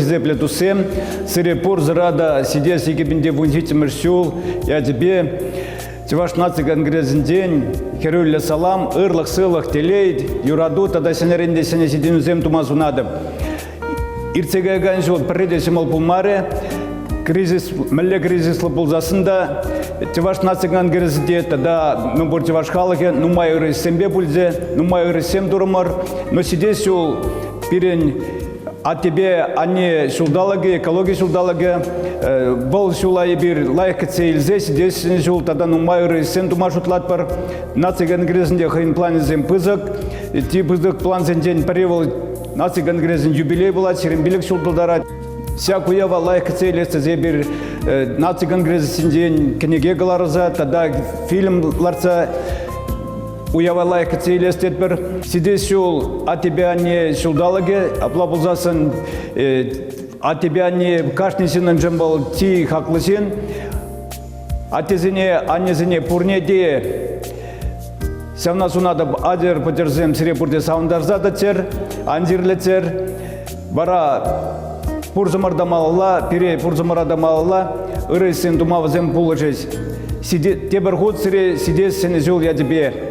хисеплӗ туссем, сире пурсӑра та ҫитес 2017 ҫул ячӗпе Чӑваш наци конгресӗнчен хӗрӳллӗ салам, ырлӑх-сывлӑх, телей, юрату тата ҫӗнӗрен те ҫӗнӗ ҫитӗнӳсем тума сунатӑп. Иртсе каякан ҫул пӗрре те ҫӑмӑл пулмарӗ. Кризис, мӗнле кризислӑ пулсассӑн та Чӑваш наци конгресӗ те тата мӗнпур чӑваш халӑхӗ нумай ырӑ ӗҫсемпе пулчӗ, нумай ырӑ ӗҫсем турӑмӑр. Но ҫитес ҫул пирӗн аттепе анне ҫулталӑкӗ, экологи ҫулталӑкӗ. Вӑл ҫула эпир лайӑх кӗтсе илсе ҫитес ҫул тата нумай ырӑ ӗҫсем тума шутлатпӑр. Наци конгресӗнче хӑйӗн планӗсем пысӑк. Ти пысӑк плансенчен пӗри вӑл Наци конгресӗн юбилей пулать, 25 ҫул тултарать. Ҫак уява лайӑх кӗтсе илес тесе эпир наци конгресӗнчен кӗнеке кӑларса тата фильм лартса уява лайӑх кӗтсе илес тетпӗр. Ҫитес ҫул аттепе анне ҫулталӑкӗ, апла пулсассӑн аттепе анне кашни ҫыннӑншӑн вӑл чи хаклӑ ҫын. Аттесене, аннесене пурне те ҫавна сунатӑп, атьӑр пӗтӗрсем сире пурте савӑнтарса тӑччӑр, ан чирлеччӗр. Вара пурсӑмӑр та малалла, пире пурсӑмӑра та малалла ырӑ ӗҫсем тума вӗсем пулӑшӗҫ. Тепӗр хут сире ҫитес Ҫӗнӗ ҫул ячӗпе.